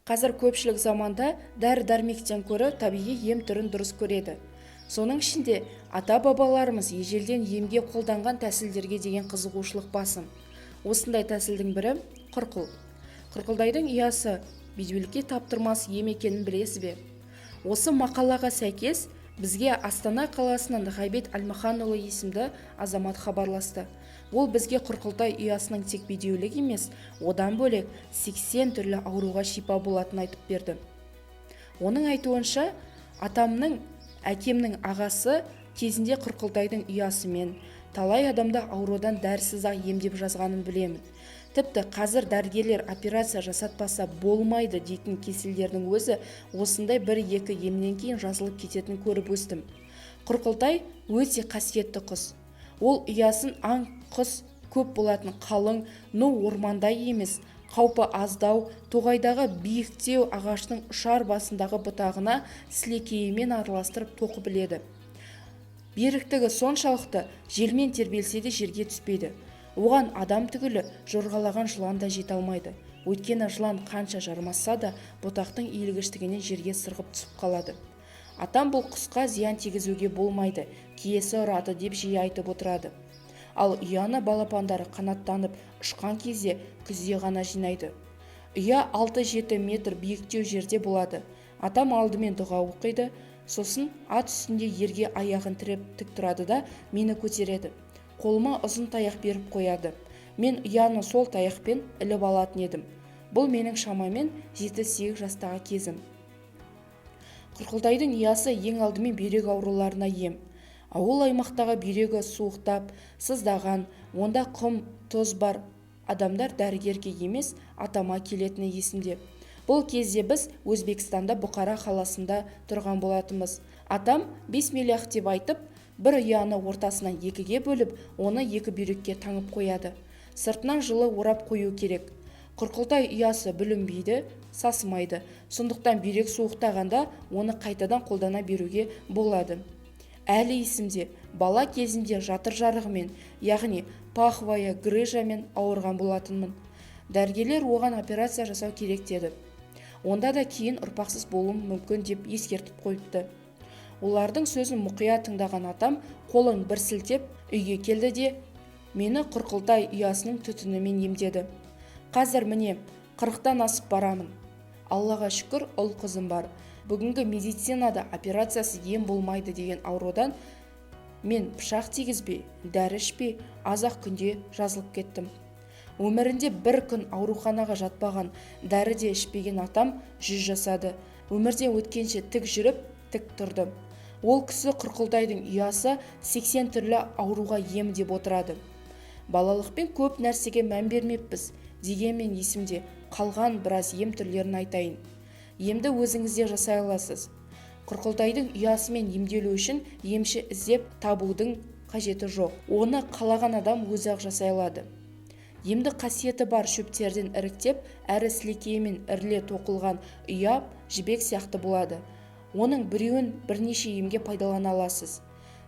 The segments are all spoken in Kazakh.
Қазір көпшілік заманда дәрі-дәрмектен көрі табиғи ем түрін дұрыс көреді. Соның ішінде ата-бабаларымыз ежелден емге қолданған тәсілдерге деген қызығушылық басым. Осындай тәсілдің бірі – құрқыл. Құрқылдайдың ұясы бедеулікке таптырмас ем екенін білесіз бе? Осы мақалаға сәйкес бізге Астана қаласынан Ғабит Әлмаханұлы есімді азамат хабарласты. Ол бізге құрқылтай ұясының тек бедеулік емес, одан бөлек 80 түрлі ауруға шипа болатынын айтып берді. Оның айтуынша, атамның, әкемнің ағасы кезінде құрқылтайдың ұясымен талай адамды аурудан дәрісіз-ақ емдеп жазғанын білемін. Тіпті қазір дәрігерлер операция жасатпаса болмайды дейтін кеселдердің өзі осындай бір-екі емнен кейін жазылып кететінін көріп өстім. Құрқылтай өте қасиетті құс. Ол ұясын аң құс көп болатын қалың ну ормандай емес, қаупі аздау тоғайдағы биіктеу ағаштың ұшар басындағы бұтағына сілекейімен араластырып тоқып іледі. Беріктігі соншалықты, желмен тербелсе де жерге түспейді. Оған адам түгілі, жорғалаған жылан да жете алмайды. Өйткені жылан қанша жармасса да, бұтақтың иілгіштігінен жерге сырғып түсіп қалады. Атам бұл құсқа зиян тигізуге болмайды, киесі ұрады деп жиі айтып отырады. Ал ұяны балапандары қанаттанып ұшқан кезде, күзде ғана жинайды. Ұя 6-7 метр биіктеу жерде болады. Атам алдымен дұға оқиды, сосын ат үстінде ерге аяғын тіреп тік тұрады да, мені көтереді. Қолыма ұзын таяқ беріп қояды. Мен ұяны сол таяқпен іліп алатын едім. Бұл менің шамамен 7-8 жастағы кезім. Құрқылтайдың ұясы ең алдымен бүйрек ауруларына ем. Ауыл аймақтағы бүйрегі суықтап, сыздаған, онда құм, тұз бар адамдар дәрігерге емес, атама келетіні есімде. Бұл кезде біз Өзбекстанда, Бұқара қаласында тұрған болатынбыз. Атам бисмиллах деп айтып, бір ұяны ортасынан екіге бөліп, оны екі бүйрекке таңып қояды. Сыртынан жылы орап қою керек. Құрқылтай ұясы бүлінбейді, сасымайды. Сондықтан бүйрек суықтағанда оны қайтадан қолдана беруге болады. Әлі есімде, бала кезімде жатыр жарығымен, яғни паховая грыжамен ауырған болатынмын. Дәрігерлер оған операция жасау керек деді. Онда да кейін ұрпақсыз болуым мүмкін деп ескертіп қойыпты. Олардың сөзін мұқият тыңдаған атам қолын бір сілтеп үйге келді де, мені құрқылтай ұясының түтінімен емдеді. Қазір міне 40-тан асып барамын. Аллаға шүкір, ұл қызым бар. Бүгінгі медицинада операциясыз ем болмайды деген аурудан мен пышақ тигізбей, дәрі ішпей, аз-ақ күнде жазылып кеттім. Өмірінде бір күн ауруханаға жатпаған, дәрі де ішпеген атам 100 жасады. Өмірден өткенше тік жүріп, тік тұрды. Ол кісі құрқылтайдың ұясы 80 түрлі ауруға ем деп отырады. Балалықпен көп нәрсеге мән бермеппіз, дегенмен есімде қалған біраз ем түрлерін айтайын. Емді өзіңіз де жасай аласыз. Құрқылтайдың ұясымен емделу үшін емші іздеп табудың қажеті жоқ. Оны қалаған адам өзі-ақ жасай алады. Емді қасиеті бар шөптерден іріктеп, әрі сілекейімен іріле тоқылған ұя жібек сияқты болады. Оның біреуін бірнеше емге пайдалана аласыз.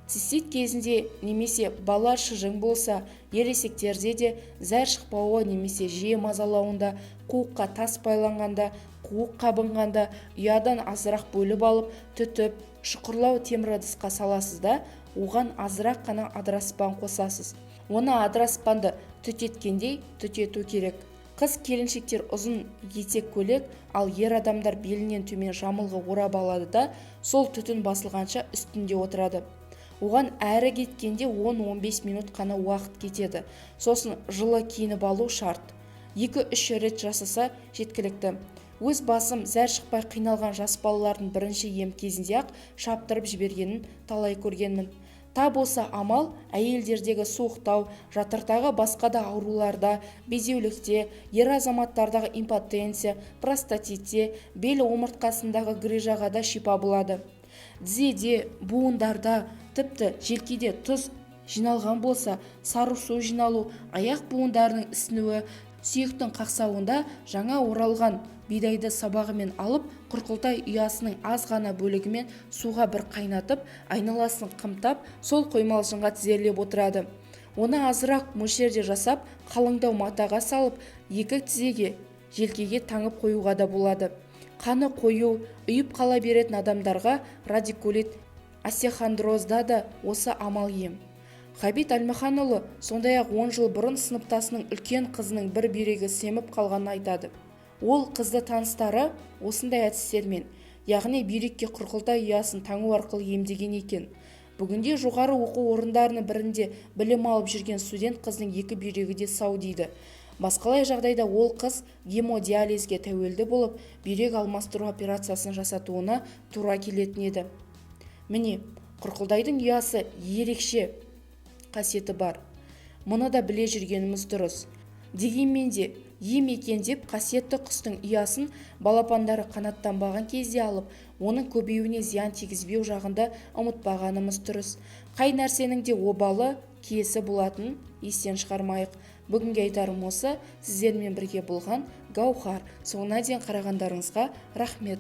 Цистит кезінде немесе бала шыжың болса, ересектерде де зәр шықпауы немесе жиі мазалауында, қуыққа тас байланғанда, қуық қабынғанда ұядан азырақ бөліп алып, түтіп, шұқырлау темір ыдысқа саласыз да, оған азырақ қана адыраспан қосасыз. Оны адыраспанды түтеткендей түтету керек. Қыз келіншектер ұзын етек көйлек, ал ер адамдар белінен төмен жамылғы орап алады да, сол түтін басылғанша үстінде отырады. Оған әрі кеткенде 10-15 минут қана уақыт кетеді. Сосын жылы киініп алу шарт. 2-3 рет жасаса жеткілікті. Өз басым зәр шықпай қиналған жас балалардың бірінші ем кезінде-ақ шаптырып жібергенін талай көргенмін. Тап осы амал әйелдердегі суықтау, жатырдағы басқа да ауруларда, бедеулікте, ер азаматтардағы импотенция, простатитте, бел омыртқасындағы грыжаға да шипа болады. Тізеде, буындарда, тіпті желкеде тұз жиналған болса, сары су жиналу, аяқ буындарының ісінуі, сүйектің қақсауында жаңа оралған бидайды сабағымен алып, құрқылтай ұясының аз ғана бөлігімен суға бір қайнатып, айналасын қымтап, сол қоймалжыңға тізерлеп отырады. Оны азырақ мөлшерде жасап, қалыңдау матаға салып, екі тізеге Желкеге таңып қоюға да болады. Қаны қою, ұйып қала беретін адамдарға радикулит, остеохондрозда да осы амал ем. Ғабит Әлмаханұлы сондай-ақ 10 жыл бұрын сыныптасының үлкен қызының бір бүйрегі семіп қалғанын айтады. Ол қызды таныстары осындай әдістермен, яғни бүйрекке құрқылтай ұясын таңу арқылы емдеген екен. Бүгінде жоғары оқу орындарының бірінде білім алып жүрген студент қыздың екі бүйрегі де сау дейді. Басқалай жағдайда ол қыз гемодиализге тәуелді болып, бүйрек алмастыру операциясын жасатуына тура келетін еді. Міне, құрқылтайдың ұясы ерекше қасиеті бар. Мұны да біле жүргеніміз дұрыс. Дегенмен де ем екен деп қасиетті құстың ұясын балапандары қанаттанбаған кезде алып, оның көбеюіне зиян тигізбеу жағында ұмытпағанымыз дұрыс. Қай нәрсенің де обалы, киесі болатынын естен шығармайық. Бүгінге айтарым осы. Сіздермен бірге болған Гаухар. Соңына дейін қарағандарыңызға рахмет.